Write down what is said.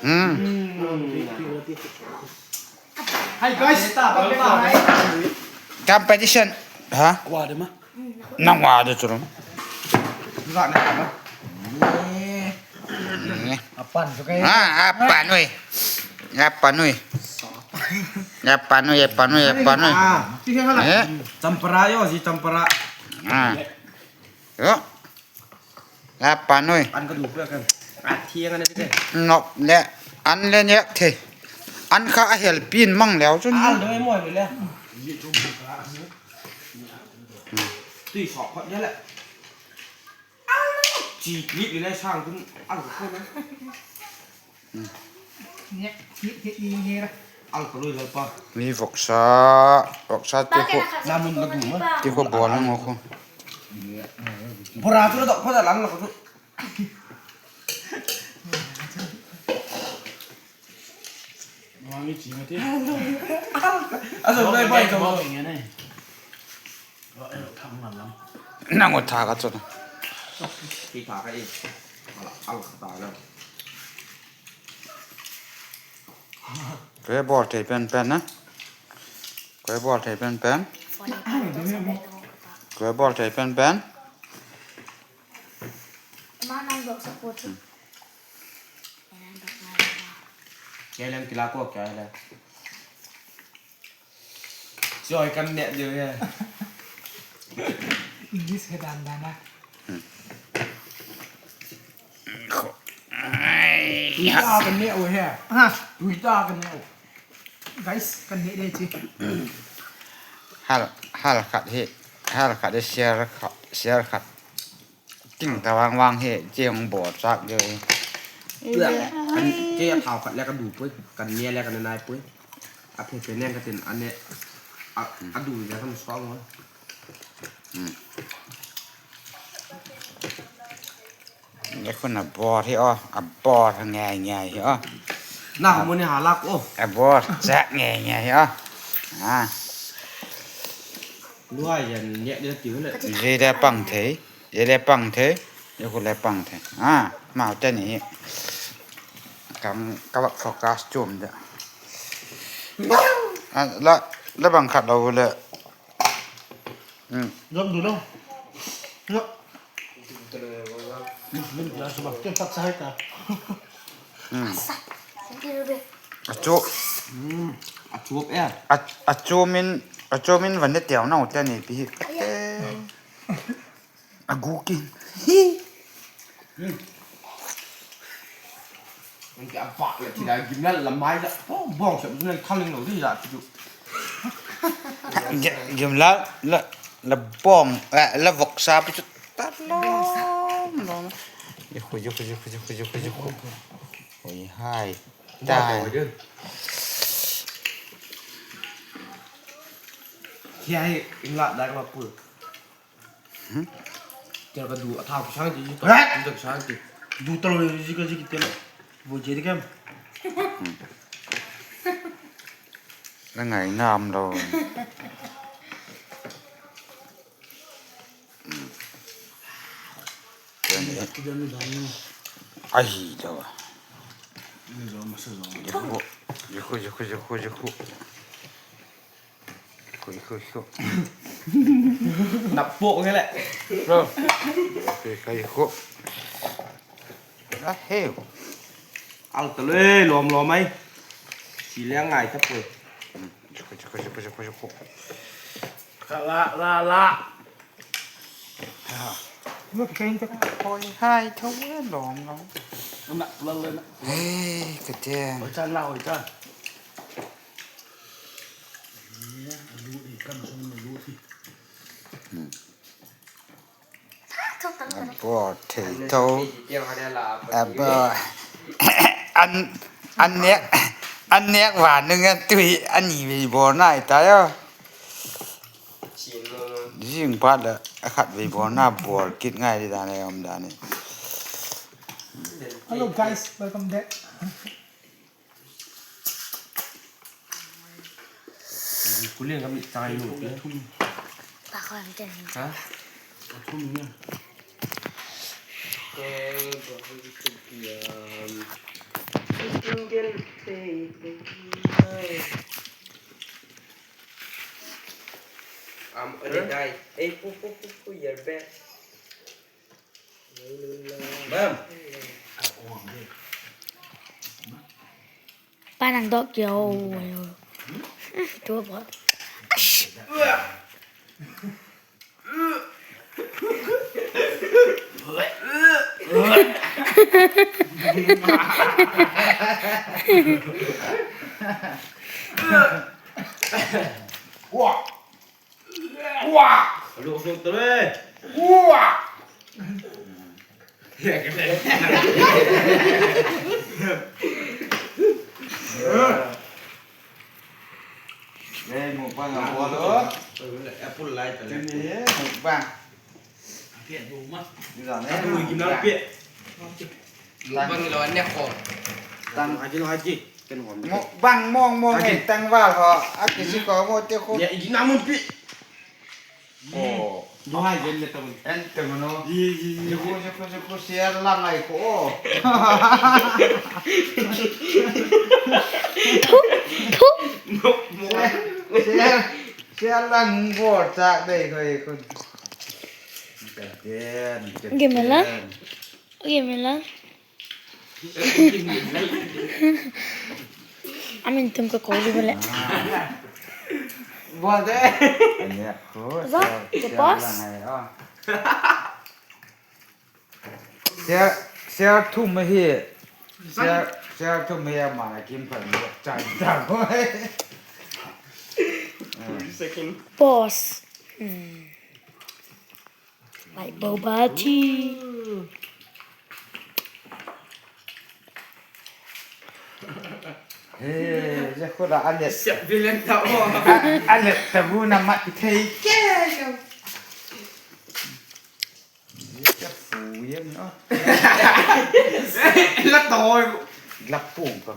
Hmm. Hi guys, welcome back to my competition. Ha? Nang wa de tulung. Apan, okay. Ah, apan, oi. Apan, oi. Apan, oi, apan, oi, apan, oi. Ah, eh? Champara yo, si champara. Ah. Yo. ລາບປາໜຸ່ຍ ອັນກະດູກເພື່ອກັນ ອັດທຽງອັນນີ້ເດ້ ນອກແລະ ອັນແລະແຍກເທ ອັນຄາອາເຮລປີນມັງແລ້ວ ຈົນອັນໂດຍໝົດເລີຍ ຕຸ້ຍສອກພອດເດີແຫຼະ ຈີກນິດນີ້ແຫຼະ ຊ່າງຄຸນອັນກະເພິ່ນນະ. ເຮັດ ເຮັດ ເຮັດອີ່ເຮັດ ເອົາກະລຸຍເລີຍປະ ມີຟອກຊາ ຟອກຊາຕິໂຄ ລາມຸນກະດູມາ ຕິໂຄບໍລະງໍໂຄ ໂບລາຕຸລະຕອກ ພະຕະລັນລະກະຕຸ ວາງວິທີມາຕິ ອາສົມໄດ້ໄປ ເອົາເອົາທາງນັ້ນລະ ນັ່ງອົດທາກະຈົນ ທີ່ທາກະອີກ ເອົາລະ ເອົາລະ ຕາຍແລ້ວ. ເກວບອເທແປນແປນນະ ເກວບອເທແປນແປນ ເກວບອເທແປນແປນ ມານັ່ງດອກສະໂພດ ແກເລ່ນກິລາກວກແກແລ້ວ. ຊ່ອຍກັນແນະຢູ່ແທ້ English ເຮັດອັນນັ້ນນະ Twitter ກັນແນະໂອແຮ Twitter ກັນແນະ Guys ກັນແນະເດ້ຈິ ຮາລະ ຮາລະຄັດເຮ ຮາລະຄັດເດ ເຊຍລະຄັດ ເຊຍລະຄັດ. ຈິງຕາວາງວາງເຮ ເຈອງບໍ່ຈັກເດີ ເອີ ອັນເຈຍທ້າວຄັດແລ້ວກະດູປຸ້ຍ ກັນເມຍແລ້ວກະນາຍປຸ້ຍ ອາເພເປແນງກະເຕັນອັນເນ ອາ ອາດູແລ້ວກະຊອງ ອືມ ແລ້ວຄົນອາບອດເຮ ອາບອດແງ່ໆເຮ ນາ ມື້ນີ້ຫາລັກ ໂອ ອາບອດແຊະແງ່ໆເຮ ອາ ລວຍ ຍັນແຍະເດີ ຕິວແຫຼະ ເຈແລປັງເທ ເຈແລປັງເທ ເຈຄຸແລປັງເທ ອາ ມາເອົາແຕ່ນີ້ ກັງກະບັກໂຟກັສຈຸ່ມເດ ອາ ລະ ລະບັງຄັດເອົາເລີຍ ອືມ ລອງດູເນາະ ເນາະ ມັນລະສະບັບເກັບຜັກໃສ່ກະ ອືມ ອາໂຈ ອືມ ອາໂຈເອ ອາ ອາໂຈມິນ ອາໂຈມິນວັນເດຕຽວເນາະ ແຕ່ນີ້ປີ ອາກູກິນ ມັນກະອາປາກລະທີໃດກິນນັ້ນລະໄມ້ລະ ໂອ້ ບ້ອງສະເໜືອນຄັນໜຶ່ງໂລນີ້ລະ ກິນລະ ລະ ລະບ້ອງ ລະວອກຊາໄປຈຸດຕັດລອງ ລອງ ຍະຄຸ ຍະຄຸ ໂອ້ຍ ຫາຍຕາຍ ເຄຍໃຫ້ລະໄດ້ວ່າປື Hum? Tiens, regarde, attends, attends, attends, attends, attends. D'où t'as le, le, le, le, le, le, le, le, le. ລະໄງງາມລາວ ອາຮີດາວະ ຍະໂຄ ຍະໂຄ ຍະໂຄ ຍະໂຄ. ຄຸຍ ຄຸຍ ຄຸຍ ນັບໂປະນີ້ແຫຼະ ເອີ ຄຸຍ ຄຸຍ ຄຸຍ ອາເຮວ ເອົາຕະເລີຍ ລອມ ລອມໄໝ ສີແລງງ່າຍແທ້ເປີ ອືມ ຄຸຍ ຄຸຍ ຄຸຍ ຄຸຍ ຄຸຍ ຄຸຍ ຄຸຍ ຄະລະ ລະ ລະ. ໂອ້ຍ ຫາຍເທົ່າເວີນຫຼອງເນາະ ນັ້ນນະ ເລີຍ ເລີຍນະ ເຮີ້ຍ ກະແຈງ ໂອ້ຍ ຈານລາວ ໂອ້ຍ ຈານ ເອີ ອາລູດອີກ ກັນຊົນມາລູດອີກ ອືມ ອາບໍ່ ເທໂຕ ອາບໍ່ ອັນ ອັນແນກ ອັນແນກຫວານໜຶ່ງ ອັນຕຸ້ຍ ອັນນີ້ໄປບໍ່ນາຍຕາຍເອີ. ຍິງພາດລະ ອາຄັດໄວ້ບໍ່ໜ້າ ບໍ່ກິດງ່າຍເດດານໃນອຳດານີ້. Hello guys, welcome back. ກູລ້ຽງກະມີຕາຍຢູ່ເດ້. ປາຄອຍມັນຈະ ຮະ? ທຸ່ມເນາະ. ເອີ ບໍ່ໃຫ້ທຸ່ມ. I'm gonna die. Hey, poo, poo, poo, poo, you're bad. ເບິ່ງ ປ້ານັ່ງດອກດຽວ ຕົວບໍ່ ວ້າ ວ້າ ລູກສຸດເລີຍ ວ້າ ເອີ ເອີ ໝູກບັງເອົາຫົວເດີ ເອີ ແອັບເປິ້ນຫຼາຍໄປແລ້ວ ນີ້ໝູກບັງ ພຽດບໍ່ມາ ນີ້ລະ ອາ ແມ່ ດູກິນນ້ຳເປຍ ບັງລອນແນວຂອງ ຕັງ ອາກິນ ອາກິນ ເປັນຫອມ ບັງມອງມອງໃຫ້ຕັງວ່າເທາະ ອາກິຊິໂກະໂມເຕໂຄ ເນຍ ອີກນ້ຳມັນປິ ໂອ້ ບໍ່ໃຫ້ເຢັນເລີຍຕະມັນ ແອນເຕມະໂນ ຢູໂຄ ຢູໂຄ ເຊຍລັງໄອໂຄ ທຸ ທຸ ເຊຍ ເຊຍ ເຊຍລັງບໍ່ຈາກໄດ້ເຄີຍຄົນ ເກັບເດນ ເກັບເດນ ໂອເຄ ແມ່ນລະ ອາມິນ ເຕີມກະໂກຢູ່ເບິດແຫຼະ ບໍ່ເດ້ ອັນເນີ້ຍໂຄດ Is that the boss? ເຊຍ ເຊຍທຸມເຮ ເຊຍ ເຊຍທຸມເຮ ມາກິນເພິ່ນຈັງຈັງ Second. Boss. ອືມ Like boba tea. ເອີ ຈະຄົນລະອັນເດັດ ເຊບວິເລັນຕາໂອ ອັນເດັດຕະບູນາມະເທເກ ຈະຟູເຢັນເນາະ ລະໂຕ ລະປຸງກໍ